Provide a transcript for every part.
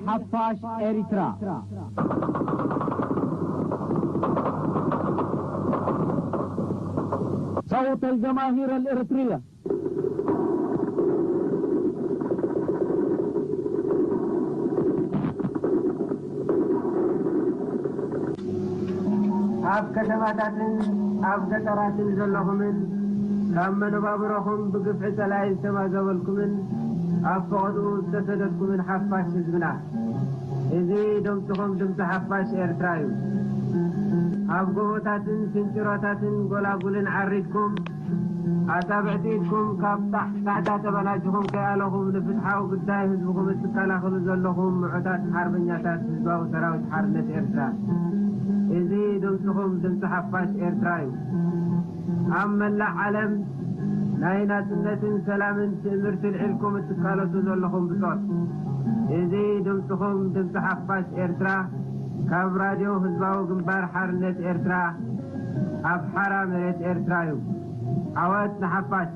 ሓፋሽ ኤሪትራ። صوت الجماهير الإريترية. ኣብ ከተማታትን ኣብ ገጠራትን ዘለኹምን ካብ መነባብሮኹም ብግፍዒ ጸላኢ ዝተማዘበልኩምን ኣብ ፈቐድኡ ዝተሰደድኩምን ሓፋሽ ህዝብና፣ እዚ ድምጽኹም ድምጺ ሓፋሽ ኤርትራ እዩ። ኣብ ጎቦታትን ስንጭሮታትን ጎላጉልን ዓሪድኩም፣ ኣጻብዕቲ ኢድኩም ካብ ጣዕ-፣ ጻዕዳ ተበላጅኹም ከይኣለኹም ንፍትሓዊ ጉዳይ ህዝብኹም እትከላኸሉ ዘለኹም ምዑታት ሓርበኛታት ህዝባዊ ሰራዊት ሓርነት ኤርትራ፣ እዚ ድምጽኹም ድምጺ ሓፋሽ ኤርትራ እዩ። ኣብ መላእ ዓለም ናይ ናጽነትን ሰላምን ትእምርቲ ኣልዒልኩም እትቃለሱ ዘለኹም ብጾት፣ እዚ ድምጽኹም ድምጺ ሓፋሽ ኤርትራ ካብ ራድዮ ህዝባዊ ግንባር ሓርነት ኤርትራ ኣብ ሓራ መሬት ኤርትራ እዩ። ዓወት ንሓፋሽ!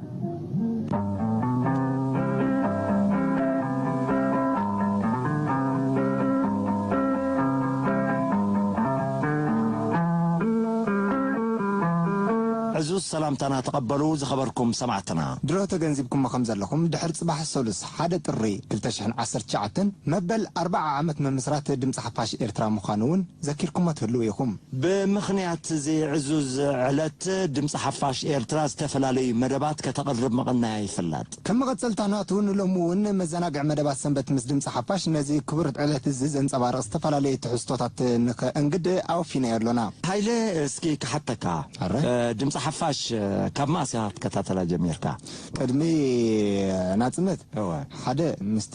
ዕዙዝ ሰላምታና ተቐበሉ ዝኸበርኩም ሰማዕትና። ድሮ ተገንዚብኩሞ ከም ዘለኹም፣ ድሕሪ ጽባሕ ሰሉስ ሓደ ጥሪ ክልተ ሽሕን ዓሰርተ ትሽዓተን መበል ኣርብዓ ዓመት ምምስራት ድምጺ ሓፋሽ ኤርትራ ምዃኑ እውን ዘኪርኩሞ ትህልዉ ኢኹም። ብምኽንያት እዚ ዕዙዝ ዕለት፣ ድምጺ ሓፋሽ ኤርትራ ዝተፈላለዩ መደባት ከተቕርብ ምቕናያ ይፍለጥ። ከም መቐጸልታ ናቱ፣ ንሎሚ እውን መዘናግዒ መደባት ሰንበት ምስ ድምጺ ሓፋሽ ነዚ ክቡር ዕለት እዚ ዘንጸባርቕ ዝተፈላለዩ ትሕዝቶታት ንኸእንግድ ኣወፊናዮ ኣሎና። ሃይለ፣ እስኪ ክሓተካ፣ ኣረ? እ፣ ድምጺ ሓፋሽ፣ እ፣ ካብ መኣስ ኢኻ ክትከታተላ ጀሚርካ? ቅድሚ ናጽነት እወ። ሓደ ምስቲ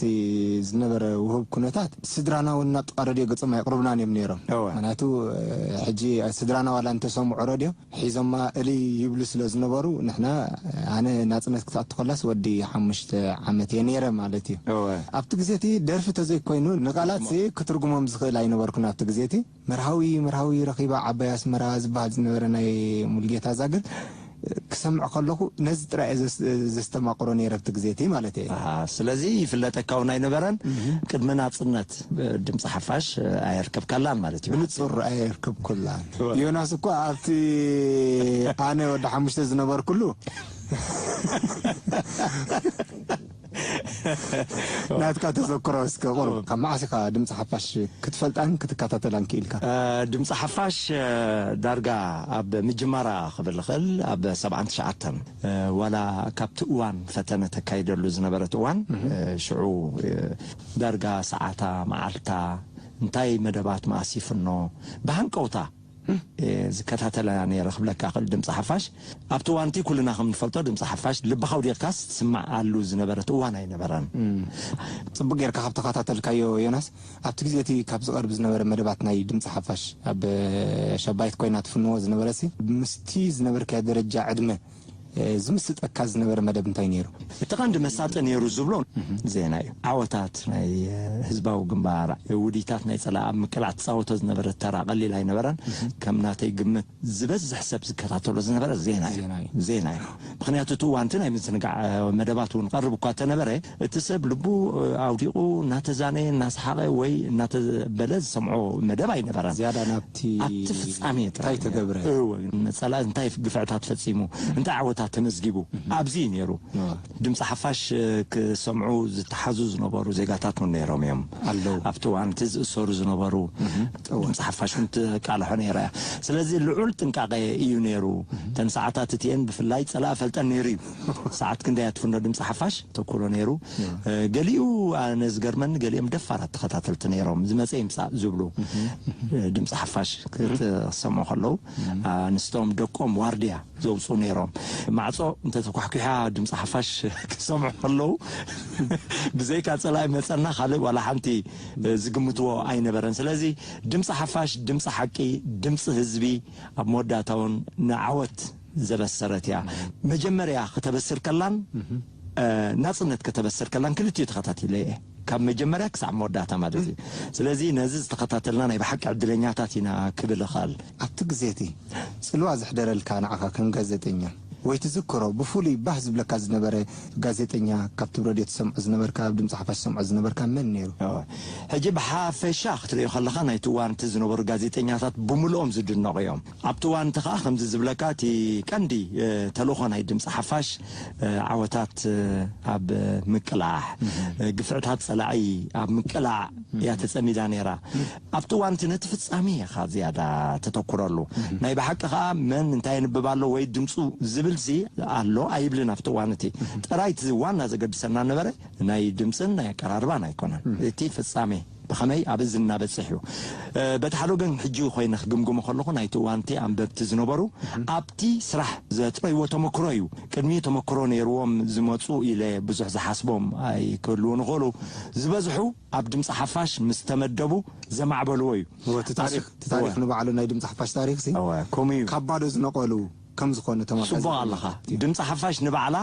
ዝነበረ ውሁብ ኩነታት ስድራና እውን ናብ ጥቓ ረድዮ ገጾም ኣይቕርቡናን እዮም ነይሮም። እወ። ምኽንያቱ፣ እ፣ ሕጂ ስድራና ዋላ እንተሰምዑ ረድዮ ሒዞማ እልይ ይብሉ ስለ ዝነበሩ፣ ንሕና፣ ኣነ ናጽነት ክትኣቱ ከላስ ወዲ ሓሙሽተ ዓመት እየ ነይረ ማለት እዩ። እወ። ኣብቲ ግዜ እቲ ደርፊ ተዘይኮይኑ ንቓላትሲ ክትርጉሞም ዝኽእል ኣይነበርኩን ኣብቲ ግዜ እቲ። መርሃዊ፣ መርሃዊ ረኺባ ዓባይ ኣስመራ ዝበሃል ዝነበረ ናይ ሙሉጌታ ዛግር ክሰምዕ ከለኹ ነዚ ጥራይ እየ ዘስ-፣ ዘስተማቕሮ ነይረ ኣብቲ ግዜ እቲ ማለት እየ። ኣሃ፣ ስለዚ ይፍለጠካ እውን ኣይነበረን። እህ። ቅድሚ ናጽነት፣ እ፣ ድምጺ ሓፋሽ፣ እ፣ ኣየርከብካላን ማለት እዩ። ብንጹር ኣየርከብኩላን። እወ። ዮናስ እኮ ኣብቲ ኣነ ወዲ ሓሙሽተ ዝነበርኩሉ ናትካ ተዘክሮ እስከ ቁሩብ። ካብ መዓስ ኢኻ ድምጺ ሓፋሽ ክትፈልጣን ክትከታተላን ክኢልካ? እ፣ ድምጺ ሓፋሽ፣ እ፣ ዳርጋ ኣብ ምጅማራ ክብል እኽእል፣ ኣብ ሰብዓን ትሽዓተን፣ እ፣ ዋላ ካብቲ እዋን ፈተነ ተካይደሉ ዝነበረት እዋን፣ እህ። እ፣ ሽዑ፣ እ፣ ዳርጋ ሰዓታ፣ መዓልታ፣ እንታይ መደባት መኣስ ይፍኖ፣ ብሃንቀውታ፣ እ፣ ዝከታተላ ነይረ ክብለካ እኽእል ድምጺ ሓፋሽ። ኣብቲ እዋንቲ ኩልና ከም ንፈልጦ ድምጺ ሓፋሽ ልብኻ ኣውዲቕካስ ትስምዓሉ ዝነበረት እዋን ኣይነበረን። እም። ጽቡቕ ጌርካ ካብ ተኸታተልካዮ ዮናስ፣ ኣብቲ ግዜ እቲ ካብ ዝቐርብ ዝነበረ መደባት ናይ ድምጺ ሓፋሽ፣ ኣብ ሸባይት ኮይና ትፍንዎ ዝነበረሲ፣ ምስቲ ዝነበርካዮ ደረጃ ዕድመ፣ እ፣ ዝምስጠካ ዝነበረ መደብ እንታይ ነይሩ? እቲ ቀንዲ መሳጢ ነይሩ ዝብሎ እህ። ዜና እዩ። ዓወታት ናይ፣ እ፣ ህዝባዊ ግንባር፣ ውዲታት ናይ ጸላኢ ኣብ ምቅላዕ ትጻወቶ ዝነበረ ተራ ቀሊል ኣይነበረን። እህ። ከም ናተይ ግምት ዝበዝሕ ሰብ ዝከታተሎ ዝነበረ ዜና እዩ። ዜና እዩ። ዜና እዩ። ምኽንያቱ እቲ እዋንቲ ናይ ምዝንጋዕ፣ እ፣ መደባት እውን ቀርብ እኳ ተነበረ፣ እቲ ሰብ ልቡ፣ እ፣ ኣውዲቑ እናተዛነየ፣ እናሰሓቐ ወይ እናተበለ ዝሰምዖ መደብ ኣይነበረን። ዝያዳ ናብቲ ኣብቲ ፍጻሜ ጥራይ እንታይ ተገብረ? እወ፣ ጸላኢ እንታይ ግፍዕታት ፈጺሙ፣ እንታይ ዓወታት ተመዝጊቡ፣ እህ። ኣብዚ እዩ ነይሩ። እወ። ድምጺ ሓፋሽ፣ እ፣ ክሰምዑ ዝተሓዙ ዝነበሩ ዜጋታት እውን ነይሮም እዮም። ኣለዉ። ኣብቲ እዋን እቲ ዝእሰሩ ዝነበሩ እህ። እወ። ድምጺ ሓፋሽ እውን ትቃልሖ ነይራ እያ። ስለዚ ልዑል ጥንቃቐ እዩ ነይሩ። እተን ሰዓታት እቲኤን ብፍላይ ጸላኢ ፈልጠን ነይሩ እዩ። ሰዓት ክንደይ እያ ትፍኖ ድምጺ ሓፋሽ ተኩሎ ነይሩ። እም። እ፣ ገሊኡ ኣነ ዝገርመኒ ገሊኦም ደፋራት ተኸታተልቲ ነይሮም። ዝመጸ ይምጻእ ዝብሉ፣ እም። እ፣ ድምጺ ሓፋሽ ክት-፣ ክሰምዑ ከለዉ፣ እም። ኣንስቶም ደቆም ዋርድያ ዘውጽኡ ነይሮም። ማዕጾ እንተተኳሕኲሓ ድምጺ ሓፋሽ ክሰምዑ ከለዉ ብዘይካ ጸላኢ መጸና ካልእ ዋላ ሓንቲ፣ እ፣ ዝግምትዎ ኣይነበረን። ስለዚ ድምጺ ሓፋሽ ድምጺ ሓቂ፣ ድምጺ ህዝቢ፣ ኣብ መወዳእታ እውን ንዓወት ዘበሰረት እያ። መጀመርያ ከተበስር ከላን፣ እህ። እ፣ ናጽነት ከተበስር ከላን ክልቲኡ ተኸታቲለ እየ። ካብ መጀመርያ ክሳዕ መወዳእታ ማለት እዩ። ስለዚ ነዚ ዝተኸታተልና ናይ ብሓቂ ዕድለኛታት ኢና ክብል እኽእል። ኣብቲ ግዜ እቲ ጽልዋ ዘሕደረልካ ንዓኻ ከም ጋዜጠኛ፣ ወይ ትዝክሮ ብፍሉይ ባህ ዝብለካ ዝነበረ ጋዜጠኛ፣ ካብቲ ብ ሬድዮ ትሰምዖ ዝነበርካ፣ ኣብ ድምፂ ሓፋሽ ትሰምዖ ዝነበርካ መን ነይሩ? ሕጂ ብሓፈሻ ክትርእዮ ከለኻ ናይቲ እዋን እቲ ዝነበሩ ጋዜጠኛታት ብምልኦም ዝድነቑ እዮም። ኣብቲ እዋን እቲ ኸዓ ከምዚ ዝብለካ እቲ ቀንዲ ተልእኾ ናይ ድምፂ ሓፋሽ ዓወታት ኣብ ምቅላሕ፣ ግፍዕታት ፀላኢ ኣብ ምቅላዕ እያ ተፀሚዳ ነይራ። ኣብቲ እዋን እቲ ነቲ ፍፃሜ ኢኻ ዝያዳ ተተኩረሉ። ናይ ብሓቂ ኸዓ መን እንታይ የንብብ ኣሎ ወይ ድምፁ ዝብል ሲ ኣሎ ኣይብልን። ኣብቲ እዋን እቲ ጥራይ እቲ ዋና ዘገድሰና ነበረ ናይ ድምፅን ናይ ኣቀራርባን ኣይኮነን፣ እቲ ፍፃሜ ብኸመይ ኣብ እዚ እናበፅሕ እዩ። በቲ ሓደ ወገን ሕጂ ኮይነ ክግምግሞ ከለኹ ናይቲ እዋንቲ ኣንበብቲ ዝነበሩ ኣብቲ ስራሕ ዘጥረይዎ ተመክሮ እዩ። ቅድሚ ተመክሮ ነይርዎም ዝመፁ ኢለ ብዙሕ ዝሓስቦም ኣይክህልውን ይኽእሉ። ዝበዝሑ ኣብ ድምፂ ሓፋሽ ምስ ተመደቡ ዘማዕበልዎ እዩ። እቲ ታሪክ ንባዕሉ ናይ ድምፂ ሓፋሽ ታሪክ ሲ ከምኡ እዩ። ካብ ባዶ ዝነቐሉ ከም ዝኾነ ተማርካ ጽቡቕ ኣለኻ። ድምፂ ሓፋሽ ንባዕላ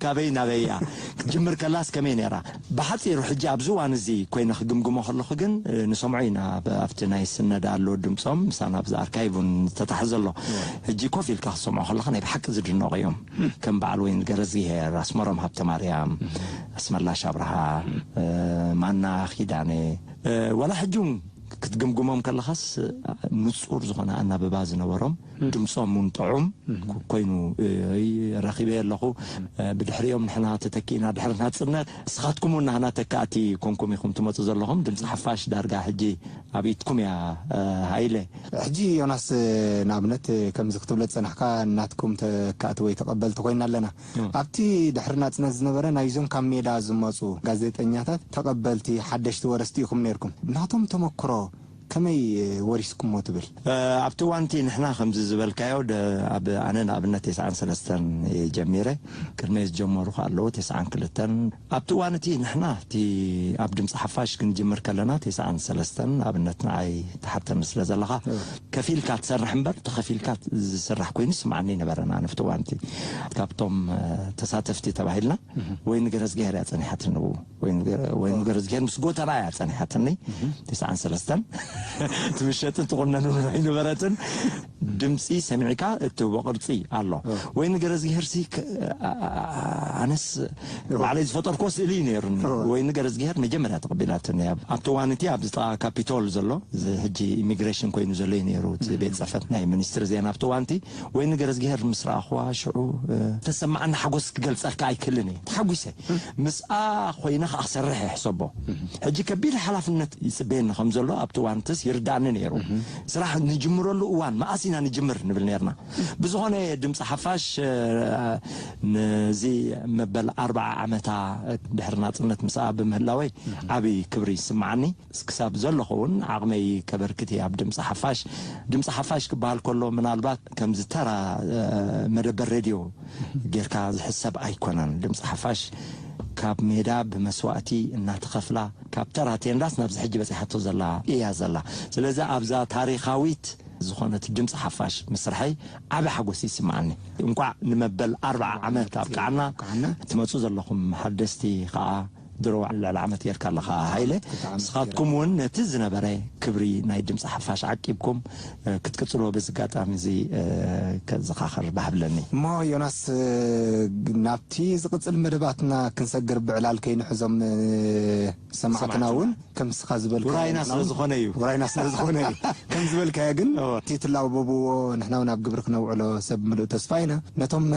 ካበይ ናበይ እያ ክትጅምር ከላስ ከመይ ነይራ? ብሓፂሩ ሕጂ ኣብዚ እዋን እዚ ኮይነ ክግምግሞ ከለኹ ግን ንሰምዖ ኢና። ኣብቲ ናይ ስነዳ ኣሎ ድምፆም ምሳና ኣብዚ ኣርካይቭ እውን ዝተታሕዘ ኣሎ። ሕጂ ኮፍ ኢልካ ክትሰምዖ ከለኻ ናይ ብሓቂ ዝድነቑ እዮም። ከም በዓል ወይን ገረዝግሄር፣ ኣስመሮም ሃብተማርያም፣ ኣስመላሽ ኣብርሃ፣ ማና ኪዳነ፣ ዋላ ሕጂ እውን ክትግምግሞም ከለኻስ ንጹር ዝኾነ ኣናብባ ዝነበሮም፣ ድምጾም እውን ጥዑም ኮይኑ ረኺበዮ ኣለኹ። ብድሕሪኦም ንሕና ተተኪእና ድሕሪ ናጽነት ንስኻትኩም እውን ናህና ተካእቲ ኮንኩም ኢኹም ትመጹ ዘለኹም። ድምጺ ሓፋሽ ዳርጋ ሕጂ ኣብ ኢድኩም እያ። ሃይለ። ሕጂ ዮናስ፣ ንኣብነት ከምዚ ክትብሎ ዝጸናሕካ ናትኩም ተካእቲ ወይ ተቐበልቲ ኮይና ኣለና። ኣብቲ ድሕሪ ናጽነት ዝነበረ ናይዞም ካብ ሜዳ ዝመጹ ጋዜጠኛታት ተቐበልቲ ሓደሽቲ ወረስቲ ኢኹም ነይርኩም። ናቶም ተመክሮ ከመይ ወሪስኩሞ ትብል? ኣብቲ እዋንቲ ንሕና ከምዚ ዝበልካዮ ኣብ ኣነ ንኣብነት ተስዓን ሰለስተን ጀሚረ። ቅድመ ዝጀመሩ ኣለዉ ተስዓን ክልተን። ኣብቲ እዋን እቲ ንሕና እቲ ኣብ ድምፂ ሓፋሽ ክንጅምር ከለና ተስዓን ሰለስተን ንኣብነት ንዓይ ትሓተኒ ስለ ዘለኻ ከፊልካ ትሰርሕ እምበር ተኸፊልካ ዝስራሕ ኮይኑ ስምዓኒ ነበረና። ንፍቲ እዋንቲ ካብቶም ተሳተፍቲ ተባሂልና ወይኒ ገረዝግሄር እያ ጸኒሓትኒ። ወይኒ ገረዝግሄር ምስ ጎተና እያ ጸኒሓትኒ። ተስዓን ሰለስተን ትምሸጥን ትቑነንን ኣይነበረትን። ድምፂ ሰሚዕካ እትህቦ ቅርፂ ኣሎ። ወይኒ ገረዝግሄር ሲ ኣነስ ባዕለይ ዝፈጠርኮ ስእሊ እዩ ነይሩኒ። ወይኒ ገረዝግሄር መጀመርያ ተቐቢላትኒ ኣብቲ እዋን እቲ ኣብ ዝጣ ካፒቶል ዘሎ እዚ ሕጂ ኢሚግሬሽን ኮይኑ ዘሎ እዩ ነይሩ እቲ ቤት ፅሕፈት ናይ ሚኒስትሪ ዜና ኣብቲ እዋንቲ። ወይኒ ገረዝግሄር ምስ ረኣኽዋ ሽዑ ተሰማዓኒ ሓጎስ ክገልፀልካ ኣይክእልን እየ። ተሓጒሰ ምስኣ ኮይነ ከዓ ክሰርሕ ይሕሰቦ። ሕጂ ከቢድ ሓላፍነት ይፅበየኒ ከም ዘሎ ኣብቲ እዋንትስ ይርዳእኒ ነይሩ። ስራሕ ንጅምረሉ እዋን መኣስ ኢና ንጅምር ንብል ነርና። ብዝኾነ ድምፂ ሓፋሽ ነዚ መበል ኣርባዓ ዓመታ ድሕሪ ናፅነት ምስኣ ብምህላወይ ዓብዪ ክብሪ ይስምዓኒ። ክሳብ ዘለኹ እውን ዓቕመይ ከበርክት እየ ኣብ ድምፂ ሓፋሽ። ድምፂ ሓፋሽ ክበሃል ከሎ ምናልባት ከምዚ ተራ መደበር ሬድዮ ጌርካ ዝሕሰብ ኣይኮነን። ድምፂ ሓፋሽ ካብ ሜዳ ብመስዋእቲ እናተኸፍላ ካብ ተራ ቴንዳስ ናብዚ ሕጂ በፂሓቶ ዘላ እያ ዘላ። ስለዚ ኣብዛ ታሪኻዊት ዝኾነት ድምፂ ሓፋሽ ምስርሐይ ዓቢ ሓጎስ ይስምዓኒ። እንቋዕ ንመበል ኣርብዓ ዓመት ኣብቅዓና። ትመፁ ዘለኹም ሓደስቲ ከዓ ድሮ ልዕሊ ዓመት ጌርካ ኣለኻ ሃይለ። ንስኻትኩም እውን ነቲ ዝነበረ ክብሪ ናይ ድምፂ ሓፋሽ ዓቂብኩም ክትቅፅልዎ በዚ ኣጋጣሚ እዚ ከዘኻኽር ባህ ብለኒ። እሞ ዮናስ፣ ናብቲ ዝቕፅል መደባትና ክንሰግር ብዕላል ከይንሕዞም ሰማዕትና እውን ከም ንስኻ ዝበልካ ውራይና ስለ ዝኾነ እዩ። ውራይና ስለ ዝኾነ እዩ። ከም ዝበልካዮ ግን እቲ ትላበብዎ ንሕና እውን ኣብ ግብሪ ክነውዕሎ ሰብ ምሉእ ተስፋ ኢና። ነቶም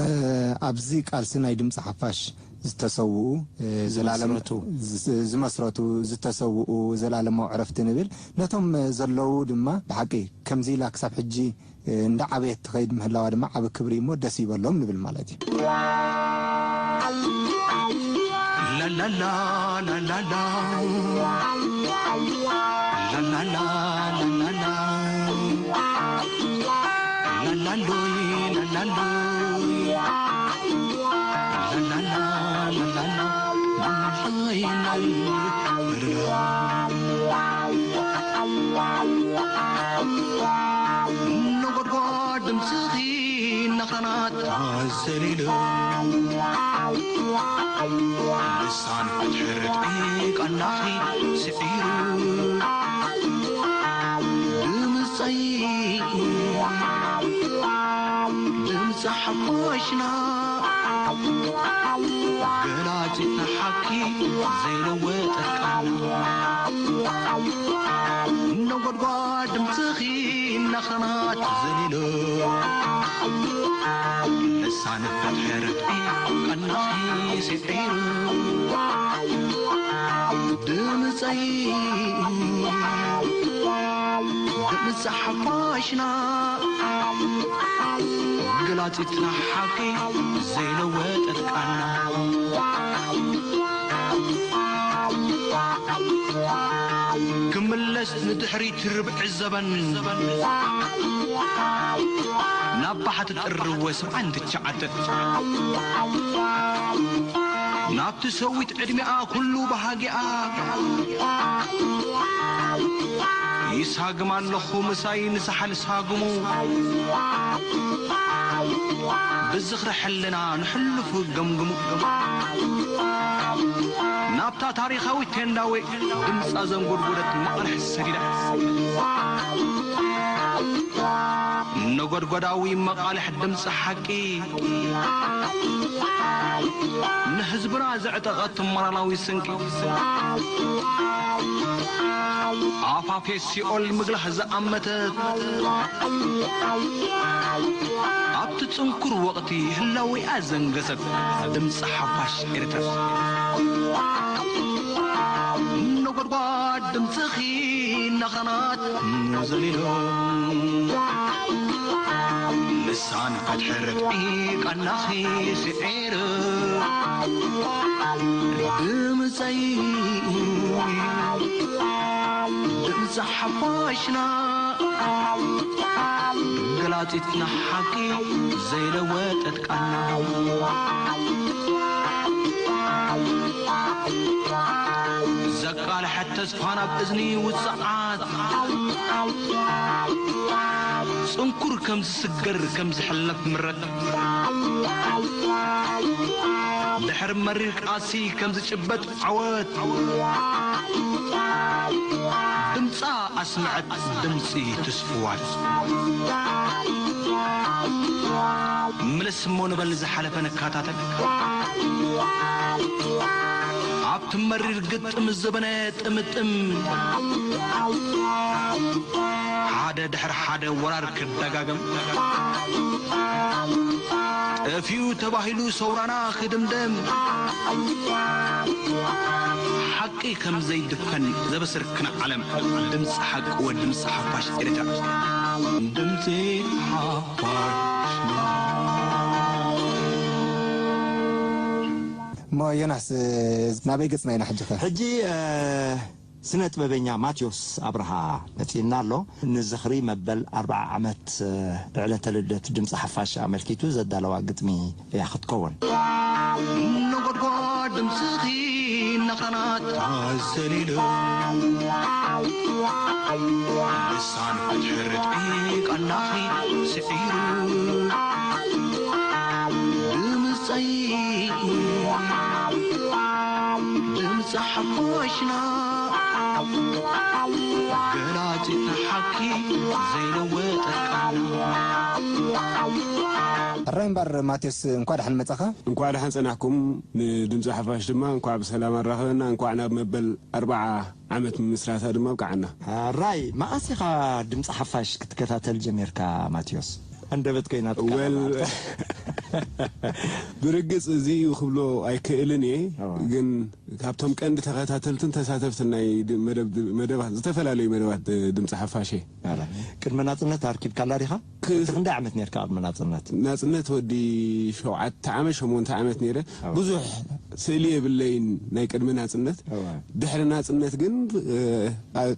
ኣብዚ ቃልሲ ናይ ድምፂ ሓፋሽ ዝተሰውኡ፣ ዘላለም ዝመስረቱ፣ ዝተሰውኡ ዘላለማዊ ዕረፍቲ ንብል። ነቶም ዘለዉ ድማ ብሓቂ ከምዚ ኢላ ክሳብ ሕጂ እንዳ ዓበየት ትኸይድ ምህላዋ ድማ ዓቢ ክብሪ እሞ ደስ ይበሎም ንብል ማለት እዩ። ነጎድጓድ ድምፅኺ እናኸናት ኣዘሊሉ ልሳን ፍትሒ ርትዒ ቃናኺ ስዒሩ ድምፀይ ጸሓፋሽና ገላጺትና ሓቂ ዘይለወጠት ቃልና ነጎድጓድ ድምጽኺ እናኽረናት ዘሊሉ ልሳን ፈትሒ ርትዒ ቀናኺ ስዒሩ ድምጸይ ድምጺ ሓፋሽና ገላጺትና ሓቂ ዘይለወጠት ቃልና ክምለስ ንድሕሪት ርብዒ ዘበን ናብ ባሕቲ ጥርወ ሰብዓን ትሽዓተን ናብቲ ሰዊት ዕድሚኣ ኩሉ ባህጊኣ ይሳግም ኣለኹ ምሳይ ንሳሕል ሳግሙ ብዝኽሪ ሕልና ንሕሉፉ ገምግሙ ናብታ ታሪኻዊት ቴንዳወይ ድምጻ ዘንጎድጎደት መቓልሕ ሰዲዳ ነጎድጎዳዊ መቓልሕ ድምጺ ሓቂ ንህዝብና ዘዕጠቐት ሞራላዊ ስንቂ ኣፋፌ ሲኦል ምግላህ ዝኣመተት ኣብቲ ጽንኩር ወቕቲ ህላዊኣ ዘንገሰት ድምጺ ሓፋሽ ኤርትራ ነጎድጓድ ድምጽኺ እናኽረናት ዘሊሉ ልሳን ፈትሒ ርትዒ ቃናኺ ስዒሩ ድምጸይ ድምጺ ሓፋሽና ገላጺትና ሓቂ ዘይለወጠት ቃና ዘቃልሐት ተስፋ ናብ እዝኒ ውጽዓት ጽንኩር ከም ዝስገር ከም ዝሕለፍ ምረት ድሕሪ መሪር ቃሲ ከም ዝጭበጥ ዓወት ድምጻ ኣስምዐት ድምጺ ትስፍዋት ምልስ እሞ ንበል ዝሓለፈ ንከታተል ኣብቲ መሪር ግጥም ዘበነ ጥምጥም ሓደ ድሕሪ ሓደ ወራር ክደጋገም ጠፊኡ ተባሂሉ ሰውራና ክድምደም ሓቂ ከም ዘይድፈን ዘበስርክና ዓለም ድምፂ ሓቂ ወ ድምፂ ሓፋሽ ኤርትራ ድምፂ ሓፋሽ እሞ ዮናስ ናበይ ገፅና ኢና ሕጂ ኸ? ሕጂ ስነ ጥበበኛ ማቴዎስ ኣብርሃ መጺእና ኣሎ። ንዝኽሪ መበል ኣርብዓ ዓመት ዕለተ ልደት ድምጺ ሓፋሽ ኣመልኪቱ ዘዳለዋ ግጥሚ እያ ክትከውን። ነጎድጓድ ድምጽኺ እናኽረናት ኣዘሊሉ ልሳን ፍትሒ ርትዒ ቃናኺ ስዒሩ ድምጸይ ድምጺ ሓፋሽና ገላጺት ሓቂ ዘይለወጠት ቃልና። ሕራይ እምበር ማቴዎስ እንኳዕ ደሓን መጻኻ። እንኳዕ ደሓን ጸናሕኩም። ንድምጺ ሓፋሽ ድማ እንኳዕ ብሰላም ኣራኸበና፣ እንኳዕ ናብ መበል ኣርብዓ ዓመት ምስራታ ድማ ኣብቅዓና። ሕራይ መኣስ ኢኻ ድምጺ ሓፋሽ ክትከታተል ጀሚርካ ማቴዎስ? ኣንደበት ኮይና ትቀረባ። ብርግጽ እዚ እዩ ክብሎ ኣይክእልን እየ፣ ግን ካብቶም ቀንዲ ተኸታተልትን ተሳተፍትን ናይ መደባት ዝተፈላለዩ መደባት ድምፂ ሓፋሽ እየ። ቅድሚ ናፅነት ኣርኪብካላ ዲኻ? ክንደይ ዓመት ነርካ ቅድሚ ናፅነት? ናፅነት ወዲ ሸውዓተ ዓመት ሸሞንተ ዓመት ነይረ። ብዙሕ ስእሊ የብለይን ናይ ቅድሚ ናፅነት። ድሕሪ ናፅነት ግን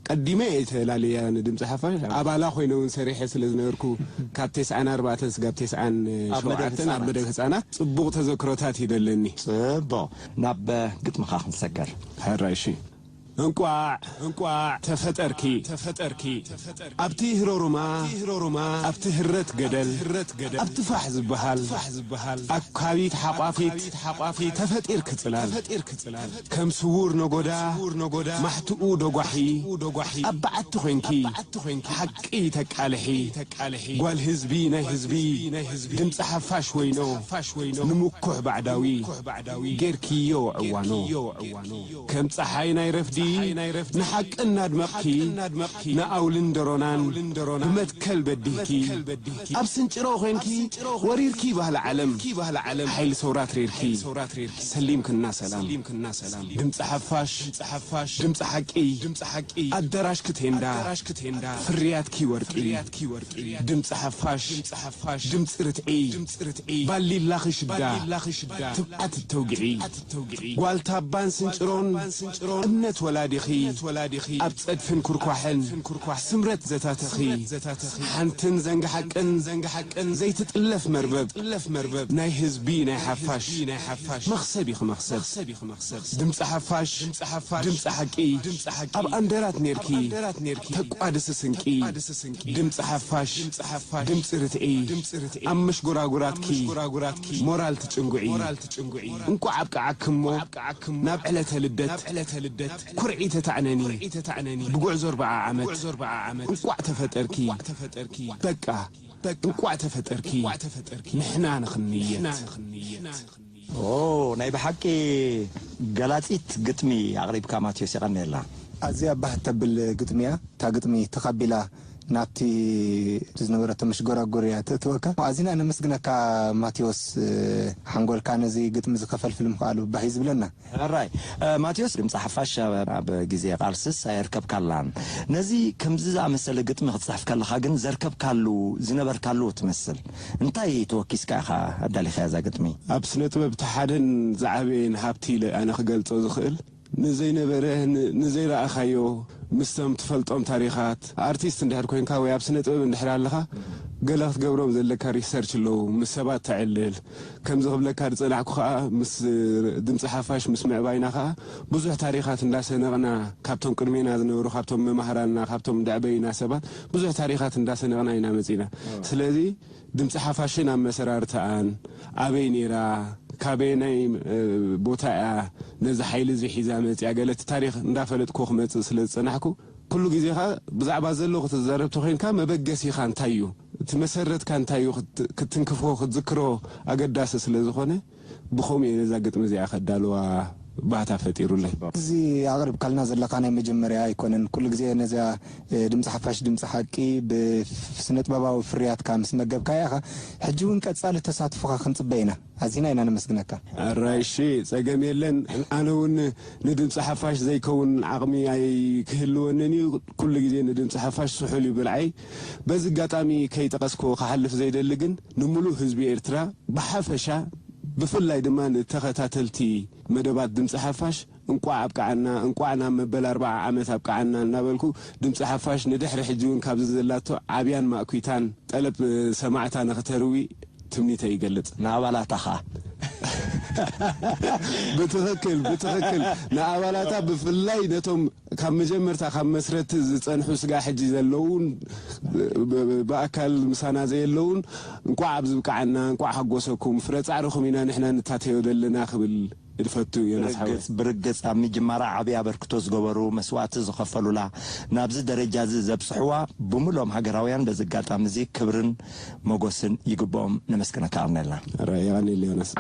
ቀዲመ እየ ተላልያ ንድምፂ ሓፋሽ ኣባላ ኮይነ እውን ሰሪሐ ስለ ዝነበርኩ ካብ ተስዓን ኣርባዕተን ስጋብ ተስዓን ሸውዓተን ኣብ መደብ ህፃናት ፅቡቕ ተዘክሮታት እዩ ዘለኒ። ፅቡቕ። ናብ ግጥምኻ ክንሰገር። ሕራይ እሺ። እንቋዕ እንቋዕ ተፈጠርኪ ተፈጠርኪ ተፈጠርኪ ኣብቲ ህሮሩማ ህሮሩማ ኣብቲ ህረት ገደል ህረት ገደል ኣብቲ ፋሕ ዝበሃል ፋሕ ዝበሃል ኣካቢት ሓቋፊት ሓቋፊት ተፈጢርኪ ጽላል ተፈጢርኪ ጽላል ከም ስዉር ነጎዳ ስዉር ነጎዳ ማሕትኡ ደጓሒ ደጓሒ ኣብ በዓቲ ኮይንኪ ሓቂ ተቃልሒ ጓል ህዝቢ ናይ ህዝቢ ድምፂ ሓፋሽ ወይኖ ንምኩሕ ባዕዳዊ ጌርክዮ ዕዋኖ ከም ፀሓይ ናይ ረፍዲ ንሓቂ እናድመቕኪ ንኣውልን ደሮናን ብመትከል በዲህኪ ኣብ ስንጭሮ ኮይንኪ ወሪርኪ ባህሊ ዓለም ሓይሊ ሰውራ ትሬርኪ ሰሊምክና ሰላም ድምፂ ሓፋሽ ድምፂ ሓቂ ኣዳራሽ ክቴንዳ ፍርያትኪ ወርቂ ድምፂ ሓፋሽ ድምፂ ርትዒ ባሊላኺ ሽዳ ትብዓት እተውግዒ ጓል ታባን ስንጭሮን እምነት ወላዲኺ ኣብ ጸድፍን ኩርኳሕን ስምረት ዘታተኺ ሓንትን ዘንግሓቅን ዘይትጥለፍ መርበብ ናይ ህዝቢ ናይ ሓፋሽ መኽሰብ ኢኺ መኽሰብ ድምፂ ሓፋሽ ድምፂ ሓቂ ኣብ ኣንደራት ኔርኪ ተቋድሲ ስንቂ ድምፂ ሓፋሽ ድምፂ ርትዒ ኣብ መሽጎራጉራትኪ ሞራል ትጭንጉዒ እንቋዕ ኣብቅዓኪ እሞ ናብ ዕለተ ልደት ኩርዒ ተታዕነኒ ብጉዕዞ ኣርብዓ ዓመት እንቋዕ ተፈጠርኪ በቃ እንቋዕ ተፈጠርኪ ንሕና ንኽንየት ኦ ናይ ብሓቂ ገላጺት ግጥሚ ኣቕሪብካ ማቴዎስ የቐንየልና። ኣዝያ ባህ ተብል ግጥሚ እያ። እታ ግጥሚ ተኻቢላ ናብቲ ዝነበረቶ መሽጎራጎር እያ ተእትወካ። ኣዚና ነመስግነካ ማቴዎስ ሓንጎልካ ነዚ ግጥሚ እዚ ከፈልፍል ምኽኣሉ ባህ እዩ ዝብለና። ሕራይ ማቴዎስ ድምፂ ሓፋሽ ኣብ ግዜ ቃልስስ ኣየርከብካላን። ነዚ ከምዚ ዝኣመሰለ ግጥሚ ክትፅሕፍ ከለኻ ግን ዘርከብካሉ ዝነበርካሉ ትመስል። እንታይ ተወኪስካ ኢኻ ኣዳሊኻያ እዛ ግጥሚ? ኣብ ስነ ጥበብ እቲ ሓደን ዝዓበየን ሃብቲ ኢለ ኣነ ክገልፆ ዝኽእል ንዘይነበረ ንዘይረኣኻዮ ምስቶም ትፈልጦም ታሪኻት ኣርቲስት እንድሕር ኮይንካ ወይ ኣብ ስነ ጥበብ እንድሕር ኣለኻ ገለ ክትገብሮም ዘለካ ሪሰርች ኣለዉ ምስ ሰባት ተዕልል ከምዚ ክብለካ ዝጸናሕኩ ከኣ ምስ ድምጺ ሓፋሽ ምስ ምዕባይና ከኣ ብዙሕ ታሪኻት እንዳሰነቕና ካብቶም ቅድሜና ዝነበሩ ካብቶም መማህራንና ካብቶም ደዕበይና ሰባት ብዙሕ ታሪኻት እንዳሰነቕና ኢና መጺና ስለዚ ድምጺ ሓፋሽን ኣመሰራርተኣን ኣበይ ነይራ ካበየናይ ቦታ እያ ነዚ ሓይሊ እዚ ሒዛ መጺኣ ገለ እቲ ታሪኽ እንዳፈለጥኩ ክመጽእ ስለ ዝጸናሕኩ ኩሉ ግዜ ከኣ ብዛዕባ ዘሎ ክትዛረብ ተኾይንካ መበገሲኻ እንታይ እዩ እቲ መሰረትካ እንታይ እዩ ክትትንክፎ ክትዝክሮ ኣገዳሲ ስለ ዝኾነ ብኸምኡ እየ ነዛ ግጥሚ እዚኣ ከዳልዋ ባህታ ፈጢሩለይ። እዚ ኣቕሪብካልና ዘለኻ ናይ መጀመርያ ኣይኮነን። ኩሉ ግዜ ነዛ ድምፂ ሓፋሽ ድምፂ ሓቂ ብስነጥበባዊ ፍርያትካ ምስ መገብካያ ኢኻ። ሕጂ እውን ቀፃሊ ተሳትፎኻ ክንፅበ ኢና። ኣዚና ኢና ነመስግነካ። ኣራይሺ ጸገም የለን ኣነ እውን ንድምፂ ሓፋሽ ዘይከውን ዓቕሚ ኣይክህልወንን እዩ ኩሉ ግዜ ንድምፂ ሓፋሽ ስሑል እዩ ብልዓይ በዚ ኣጋጣሚ ከይጠቐስክዎ ክሓልፍ ዘይደሊ ግን ንምሉእ ህዝቢ ኤርትራ ብሓፈሻ ብፍላይ ድማ ንተኸታተልቲ መደባት ድምፂ ሓፋሽ እንቋዕ ኣብቅዓና እንቋዕ ናብ መበል ኣርብዓ ዓመት ኣብቅዓና እናበልኩ ድምፂ ሓፋሽ ንድሕሪ ሕጂ እውን ካብዚ ዘላቶ ዓብያን ማእኩይታን ጠለብ ሰማዕታ ንክተርዊ ትምኒተይ ይገልጽ። ንኣባላታ ኸኣ። ብትኽክል ብትኽክል ንኣባላታ ብፍላይ ነቶም ካብ መጀመርታ ካብ መስረቲ ዝጸንሑ ስጋዕ ሕጂ ዘለውን ብኣካል ምሳና ዘየለውን እንቋዕ ኣብዚ ብቅዓና እንቋዕ ሓጎሰኩም ፍረ ጻዕርኹም ኢና ንሕና ንታተዮ ዘለና ክብል እድፈቱ ዮናስ ሓወይ። ብርግጽ ብርግጽ ኣብ ምጅማራ ዓቢ ኣበርክቶ ዝገበሩ መስዋእቲ ዝኸፈሉላ ናብዚ ደረጃ እዚ ዘብጽሕዋ ብምሎም ሃገራውያን በዚ ኣጋጣሚ እዚ ክብርን ሞጎስን ይግብኦም ነመስግነካ ኣርነልና። ራይ የቐንየለይ ዮናስ።